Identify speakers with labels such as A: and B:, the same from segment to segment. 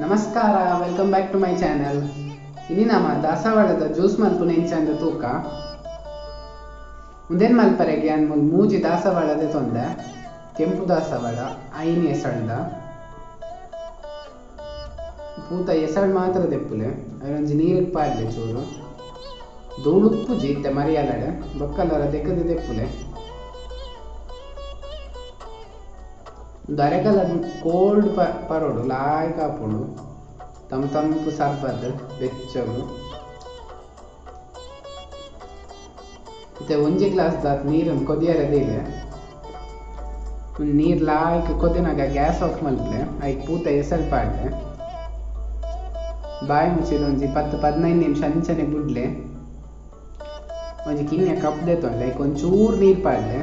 A: ನಮಸ್ಕಾರ, welcome back to my channel. ಇನಿ ನಮ ದಾಸವಾಳದ ಜ್ಯೂಸ್ ಮಲ್ಪುನ ಇಂಚಂದ ತೂಕ ಉಂದೇನ್ ಮಲ್ಪರೆಗೆ ಅನ್ಮುಲ್ ಮೂಜಿ ದಾಸವಾಳದ ತೊಂದೆ ಕೆಂಪು ದಾಸವಾಳ ಐನ್ ಎಸಳ್ದ ಪೂತ ಎಸಳ್ ಮಾತ್ರ ದೆಪ್ಪುಲೆ ಐನೊಂಜಿ ನೀರಿಗೆ ಪಾಡ್ಲೆ ಚೂರು ಧೂಳುಪ್ಪುಜಿ ಇತ್ತೆ ಮರಿಯಲಡೆ ಬೊಕ್ಕಲರ ದೆಕ್ಕದ ದೆಪ್ಪುಲೆ ಒಂದು ಅರೆಕಲ ಕೋಲ್ಡ್ ಪರೋಡು ಲಾಯ್ಕ್ ಆಪುಂಡು ತಮ್ಮ ತಂಪು ಸರ್ಬತ್ ಬೆಚ್ಚಗು ಮತ್ತೆ ಒಂಜಿ ಗ್ಲಾಸ್ ದಾತ್ ನೀರನ್ನು ಕೊದಿಯರೆ ದೀಲೆ ನೀರು ಲಾಯ್ಕ್ ಕೊದಿನಾಗ ಗ್ಯಾಸ್ ಆಫ್ ಮಲ್ಪಲೆ ಐಕ್ ಪೂತ ಎಸಳ್ ಪಾಡ್ಲೆ ಬಾಯಿ ಮುಚ್ಚಿದ ಒಂಜಿ 10-15 ನಿಮಿಷ ಅಂಚನೆ ಬುಡ್ಲೆ ಒಂಜಿ ಕಿನ್ಯ ಕಪ್ ದೆತ್ತೊಂಡೆ ಐಕ್ ಒಂಚೂರು ನೀರು ಪಾಡ್ಲೆ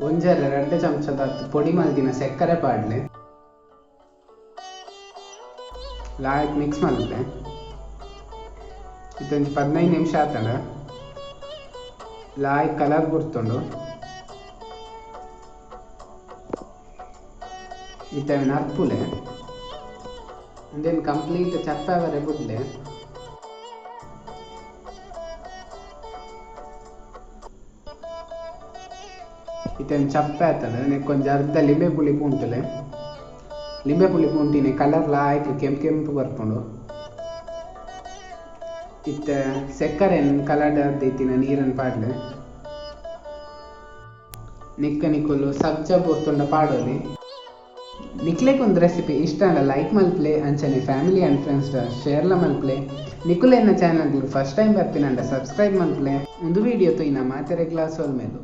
A: ಒಂಜರ 2 ಚಮಚದ ಪೊಡಿ ಮಲ್ದಿನ ಸಕ್ಕರೆ ಪಾಡ್ಲೆ ಲಾಯ್ಕ್ ಮಿಕ್ಸ್ ಮಲ್ಪಲೆ ಇದೊಂಜಿ 15 ನಿಮಿಷ ಆತಂಡ ಲಾಯ್ಕ್ ಕಲರ್ ಬರ್ತುಂಡು ಇತ್ತವಿನ ಅರ್ಪುಲೆ ಉಂದೆನ್ ಕಂಪ್ಲೀಟ್ ಚಪ್ಪವರೆ ಬುಡ್ಲೆ ಇತ್ತೇನು ಚಪ್ಪೆ ಆತಂಡ ನೆಕ್ಕೊಂಜಿ ಅರ್ಧ ಲಿಂಬೆ ಪುಳಿ ಪುಂಟುಲೆ ಲಿಂಬೆ ಪುಳಿ ಪುಂಟಿನೆ ಕಲರ್ ಲಾಯ್ಕ್ ಕೆಂಪು ಕೆಂಪು ಬರ್ಪುಂಡು ಇತ್ತೆ ಸಕ್ಕರೆನ್ ಕಲರ್ ಇತ್ತಿನ ನೀರನ್ನು ಪಾಡ್ಲೆ ನಿಕ್ಕ ನಿಕ್ಕುಲು ಸಬ್ಜಾ ಬೊರ್ತುಂಡ ಪಾಡೋಲಿ. ನಿಕ್ಲೆಗ್ ಒಂದು ರೆಸಿಪಿ ಇಷ್ಟ ಅಂಡ ಲೈಕ್ ಮಲ್ಪ್ಲೆ ಅಂಚನೆ family and friends ಶೇರ್ಲ ಮಲ್ಪ್ಲೆ ನಿಕುಲೆನ್ನ channel first time ಬರ್ಪಿನಂಡ subscribe ಮಲ್ಪ್ಲೆ ಒಂದು ವಿಡಿಯೋ ತೂಯಿನ ಮಾತೆರೆ ಗ್ಲಾಸ್ ಮೇಲು.